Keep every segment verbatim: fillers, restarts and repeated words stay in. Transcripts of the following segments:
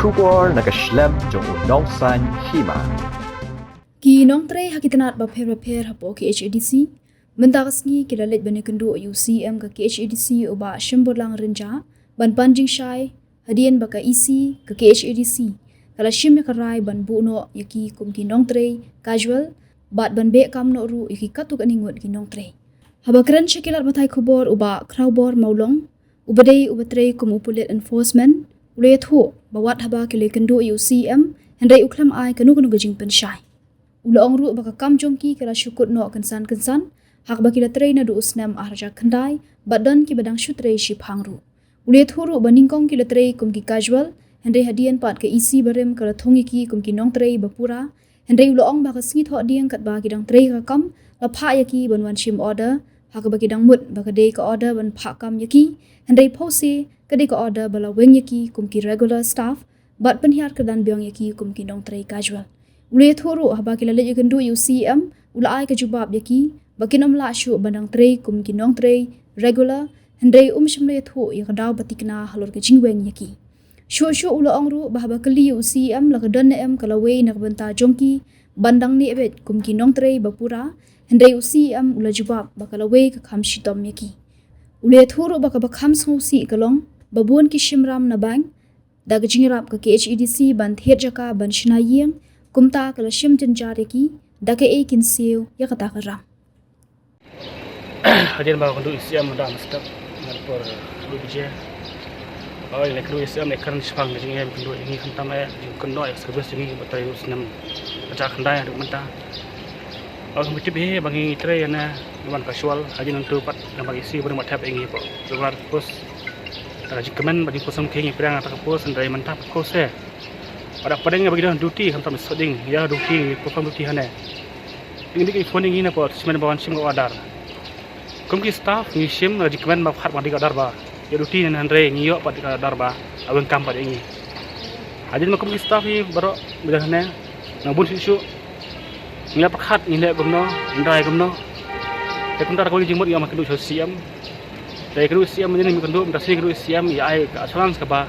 Khubor na ka shlem jong u Nongsaiñ Hima. Ki nongtrei ha ki tnat bapher bapher hapoh K H A D C mynta ka sngi ki la leit ban ïakynduh ïa u C M ka K H A D C u Bah Shemborlang Rynjah ban pan jingshai hadien ba ka E C ka K H A D C ka la shim ïa ka rai ban buh noh ïa ki kum ki nongtrei casual bad ban beh kam noh ruh ïa ki katto katne ngut ki nongtrei. Haba kren sha ki lad pathai khubor u Bah Khrawbor Mawlong uba dei uba trei kum u pulit enforcement u la ïathuh ba wat haba ki la ïakynduh ïa u C M hynrei u khlem ai kano kano ka jingpynshai. U la ong ruh ba ka kam jong ki ka la shu kut noh kynsan kynsan ha kaba ki la trei naduh u snem ar hajar khyndai bad don kiba dang shu trei shiphang ruh. U la ïathuh ruh ba nyngkong ki la trei kum ki casual hynrei hadien pat ka E C barim ka la thung ïa ki kum ki nongtrei ba pura. Hynrei u la ong ba ka sngi thohdieng katba ki dang trei ka kam la phah ïa ki ban wan shim order ha kaba ki dang mut ba ka dei ka order ban phah kam ïa ki. Hynrei phewse ka dei ka order ba la weng ïa ki kum ki regular staff bad pynhiar kyrdan biang ïa ki kum ki nongtrei casual. U la ïathuh ruh haba ki la leit ïakynduh ïa u C M u la ai ka jubab ïa ki ba kin ym lah shuh ban dang trei kum ki nongtrei regular hynrei um shym la ïathuh ïa ka daw ba thikna halor ka jingweng ïa ki. Shuh shuh u la ong ruh ba haba kylli ïa u C M la ka don ne em ka lawei na ka bynta jong ki ban dang neh beit kum ki nongtrei ba pura hynrei u C M u la jubab ba ka lawei ka kham shitom ïa ki. U la ïathuh ruh ba kaba kham sngewsih ka long ba bun ki shimram na bank da ka jingïarap ka K H A D C ban thied jaka ban shna ïing kumta ka la shim jynjar ïa ki da kaei kin siew ïa kata ka ram. Hadien ba ka kynduh E C M da mestep ngan por kynduh bije. Oi le kynduh E C M le kren shipang ka jingem kynduh ïa ngi khamtam eh jingkynduh ïa ka service jong ngi ba trei u snem ka ja khyndai haduh mynta. Oi kynduh tip hi ba ngi trei ïa na ngi wan casual hadien ngan tu pat ngan ba E C ba ngi ma thep ïa ngi po. Regular post. Ka jingkmen ba jingkhuslai ngi pyrshang ata ka post hynrei mynta post eh. Pada pdeng ba ngi don duty khamtam soding ïa duty perform duty hane. Ngi dik i phone ngi na po smen ba wan shim ka order. Kum ki staff ngi shim la jingkmen ba khat ba dik order ba ïa duty ne hynrei ngi ïoh pat dik order ba a weng kam pat ïa ngi. Hadien ma kum ki staff hi baroh ba jan hane na bun shuh shuh ngi la pyrkhat ngi leh kumno ngi dai kumno. Te kumta da kawei ka jingmut ïa ma kynduh sha C M. Te kynduh C M ne ngi kynduh mynta sngi kynduh C M ïa ai ka assurance kaba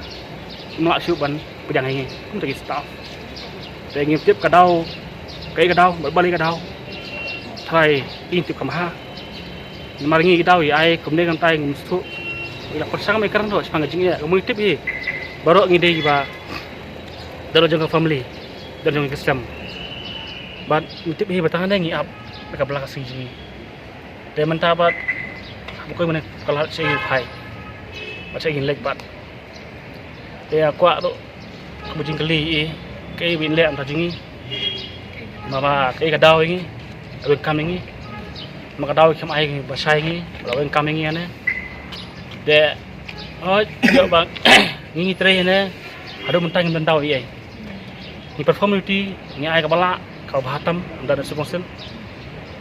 ym lah shuh ban pdiang ïa ngi kumta ki staff. Te ngi tip ka daw kaei ka daw bad balei ka daw. Trai ngi tip ka maha. Namar ngi ka daw ïa ai kumne kan tai ngi musthu. Ngi la pyrshang mai kyrang doh shipang ka jingeh ka mui tip hi. Baroh ngi dei ba da jong ka family da jong ka system. Bad ngi tip hi ba tang ne ngi ap ka bla ka sing jong ngi. Te mynta bad ba koi mane ka lad sha ïing phai bad sha ïing leit bad. Te ïa kwah ruh kaba jingkylli i kaei ba in leh mynta jong ngi. Ma ba kaei ka daw ïa ngi ka weng kam ïa ngi. Ma ka daw kam ai ba shai ïa ngi ba weng kam ïa ngi ane. Te oi ïa ba ngi ngi trei ane haduh mynta ngim don daw ei ei. Ngi perform duty ngi ai kaba lah kaba bha tam ym don suk kongsan.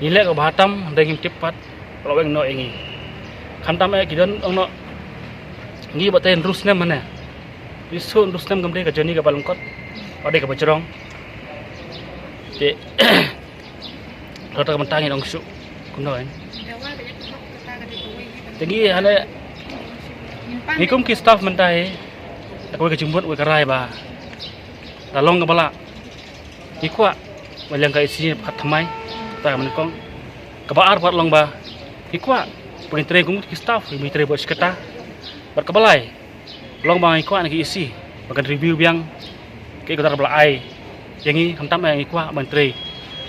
Ngi leh kaba bha tam hynrei ngim tip pat ka la weng noh ïa ngi. Khamtam eh ki don ong noh ngi ba te hynriew snem mane. Ngi shu hynriew snem kam dei ka journey kaba lyngkot ba dei kaba jrong. Te Kata ka bynta ngin ong shu kumno kan. Te ngi hane ngi kum ki staff mynta hi da kawei ka jingmut wei ka rai ba da long kaba lah. Ngi kwah ba liang ka E C pat thymmai ta ka mynkong. Kaba ar pat long ba ngi kwah ba ngin trei kum ki staff ngin trei ba shkata. Bad kaba lai long ba ngi kwah na ki E C ba kan review biang ki ka dar ba la ai ïa ngi khamtam ïa ngi kwah ban trei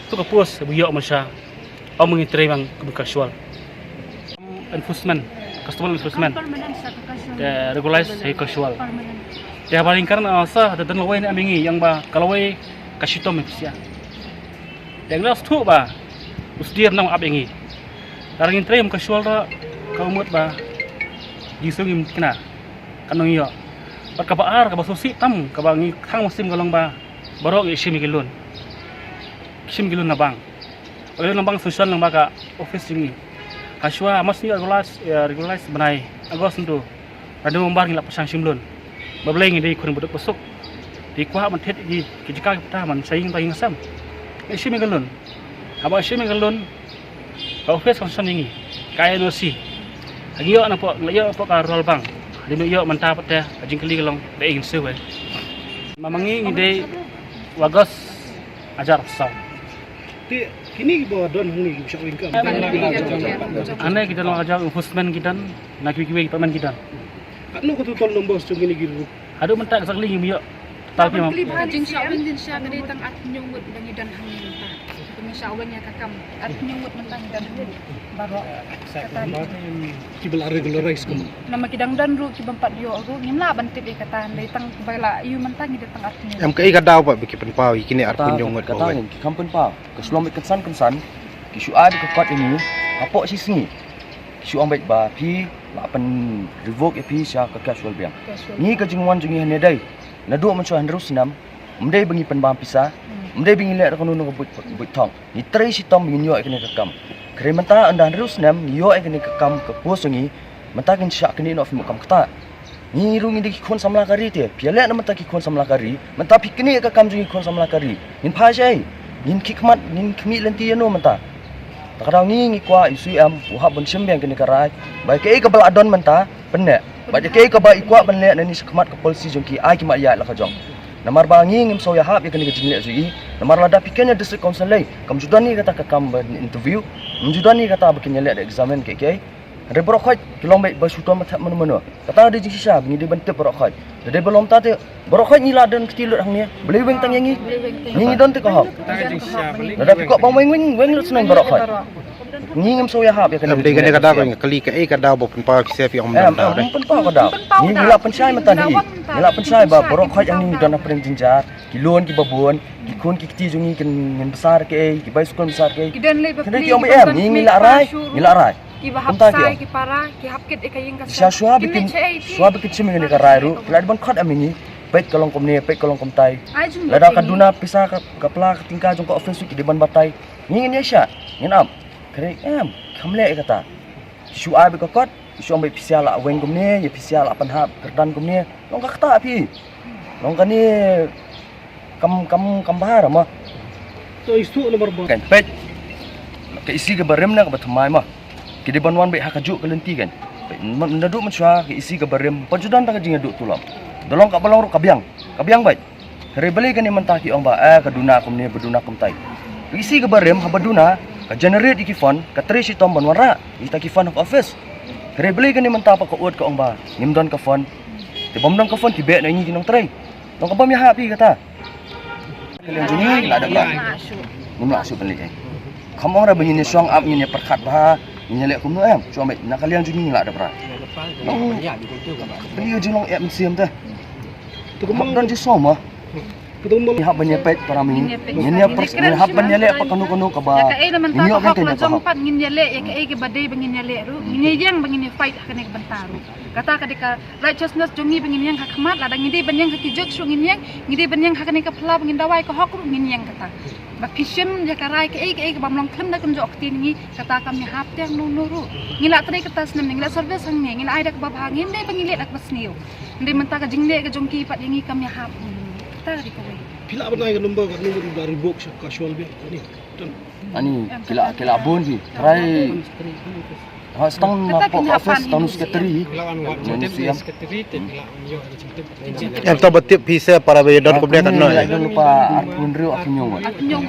tu ka post ba ïoh mynsha ym ngi trei bang kum casual. Enforcement, customer enforcement. Te regularize hi casual. Te haba ring kan sa da dan lawei ne am ïa ngi ïa ba ka lawei ka shitom ïa pisa. Te ngi la sthu ba u sdir nong ap ïa ngi. Tara ngin trei kum casual da ka umut ba jingsngew ngim kena. Ka nong ïoh. Bad kaba ar kaba sngewsih tam kaba ngi khang mynsiem ka long ba baroh ngi shim ïa ki loan. Shim ïa ki loan na bank. Ba ki loan na bank sngewsih long ba ka office jong ngi. Hashwa mas ngi regularize, ïa, regularize bnai August ntu. Ra November ngi la pyrshang shim loan. Ba balei ngi dei khun ba duk ba suk. Te kwah ban thied ïa ki jaka ki pata ban shai ïing ta ïing sem. Ngi shim ïa ki loan. Haba shim ïa ki loan ka office ka shon ïa ngi ka N O C. Ha ngi ïoh na pok, ngi la ïoh na pok ka Rural Bank. Hadien ngi ïoh mynta pat te ka jingkylli ka long da ei ngin siew eh. Mangi ngi dei August hajar saw. Te kine kiba don hangne ki shah weng kam. Hangne ki don hajar enforcement ki don, na kiwei kiwei department ki don. Katno ka total numbers jong kine ki ruh? Haduh mynta ka sakli ngi ïoh. Tal phi mam. Ka jingshah weng jingshah ka dei tang arphew ngut ba ngi don hangne mynta. Ka jingshah weng ïa ka kam arphew ngut mynta ngi don hangne. Baroh. Kiba la regularize kum. Namar ki dang don ruh kiba pat ïoh ruh ngim lah ban tip ïa kata, dei tang ba la ïoh mynta ngi dei tang arphew. Em, kaei ka daw ba ki pynpaw ïa kine arphew ngut. Kata ngi ki kam pynpaw. Ka shlom bad kynsan kynsan ki shu ai ka kot ïa ngi hapoh shi sngi. Ki shu ong bad ba phi la pyn revoke ïa phi sha ka casual biang. Ngi ka jingwan jong ngi hangne dei naduh mynshuwa hynriew snem. Ym dei ba ngi pynbam pisa, ym dei ba ngi leh da kano kano ka buit, buit thong. Ngi trei shitom ba ngin ïoh ïa kane ka kam. Hynrei mynta ynda hynriew snem ngi ïoh ïa kane ka kam ka post jong ngi, mynta kin shah kane noh phi mut kam kata. Ngi ruh ngi dei ki khun samla ka ri te, phi ïaleh na mynta ki khun samla ka ri, mynta phi knieh ïa ka kam jong ngi khun samla ka ri. Ngin phai shaei? Ngin khih khmat, ngin khmih lynti ïano mynta? Ta ka daw ngi ngi kwah ïa u C M u hap ban shim biang kane ka rai. Ba kaei kaba la don mynta pynneh. Bad ïa kaei kaba i kwah ban leh nangne shakhmat ka policy jong ki ai ki ma ïaid la ka jong. Namar ba ngi ngim sngewhap ïa kane ka jingleh jong i. Namar lada phi kren ïa district council lei kam ju don ïa kata ka kam ban interview. Kam ju don ïa kata ba kin ïaleh da examine kaei kaei. Hynrei baroh khoit ki long beit ba shu don ba thep mano mano. Kata dei jingshisha ba ngi dei ban tip baroh khoit. Da dei ba long ta te baroh khoit ngi la don kti lut hangne. Balei weng tang ïa ngi? Ngi ngi don te ka hok. Lada phi kwah ban weng weng weng lut shnong baroh khoit. Ngi ngim sngewhap ïa kane. Em, dei kane ka daw ka kali kaei ka daw ba pynpaw ki se phi ong. Em, em, pynpaw ka daw. Ngi ngi la pynshai mynta hi. Ngi la pynshai ba baroh khoit hangne ngi don ha pdeng jynjar. Ki lun kiba bun, ki khun ki kti jong ngi kin ngin bsa kaei, ki bai skul bsa kaei. Ki don lei ba pli, ki ong ba em, ngi ngi la rai, ngi la rai. Kiba hap sai ki para, ki hap kit ïa ka ïing ka sem. Shuwa ba kin, shuwa ba kin shim ïa kane ka rai ruh, ki la dei ban khot em ïa ngi. Peit ka long kumne, peit ka long kumtai. Lada ka duna pisa ka, ka pla ka tyngka jong ka office ruh ki dei ban batai. Ngi ngin ïa shah, ngin ap. Hynrei em, kham leh ïa kata. Shu ai beit ka kot, shu ong beit phi sa la weng kumne, ïa phi sa la pynhap kyrdan kumne. Long ka kata phi. Long kane kam, kam, kam bha mo. To issue number ba. Kan peit. Ka isi kaba rim na kaba thymmai mo. Ki dei ban wan beit ha kajuh ka lynti kan. Peit, naduh mynshuwa ka isi kaba rim, pa ju don ta ka jingïaduh tulop. Da long kaba long ruh ka biang. Ka biang beit. Hynrei balei kane mynta ki ong ba, eh, ka duna kumne, ba duna kumtai. Ka isi kaba rim, haba duna, ka generate ïa ki fund, ka trei shitom ban wanrah ïa kita ki fund of office. Hynrei balei kane mynta pat ka ud ka ong ba ngim don ka fund. Te bym don ka fund ki beh na ngi ki nongtrei. Nong ka bym ïahap ïa kata. Ka liang jong ngi la dep rai. Ngim lah shuh ban leh ei. Kham ong ra ba ngin ïa shong ap, ngin ïa pyrkhat bha, ngin ïa leh kumno em. Shu ong beit na ka liang jong ngi la dep rai. Nong ka pli ka jinglong ep mynsiem te. Te kumno don jingsngew mo. Ngi hap ban ïa peit para mynmiet. Ngin ïa pyrkhat, ngin hap ban ïa leh pat kano kano kaba ngin ïoh ka hok la jong pat, ngin ïa leh ïa kaei kaba dei ba ngin ïa leh ruh. Ngin ïa ïeng ba ngin ïa fight ha kane ka bynta ruh. Kata ka dei ka righteousness jong ngi ba ngin ïeng ha khmat, lada ngi dei ban ïeng ha ki judge ruh ngin ïeng, ngi dei ban ïeng ha kane ka pla ba ngin dawa ïa ka hok ruh ngin ïeng kata. Ba phi shim ïa ka rai kaei kaei kaba ym long khlem da kynjoh ktien ngi, kata kam ïahap te hangno hangno ruh. Ngi la trei kata snem, ngi la service hangne, ngi la ai da kaba bha, ngim dei ba ngi leh da kaba sniew. Ngi dei mynta ka jingleh ka jong ki pat ïa ngi kam ïahap. Kata ka dei kawei. Phi lah ban ai ka number, ka number ba revoke sha casual biang, ani. Ani, ki la, ki la bun hi. Try. Ha, stang na pok office, stang secretary. Nang siam. Em, to ba tip phi se para ba don kumne kan no. Don pa arphew hynriew, arphew hynñiew. Arphew hynñiew.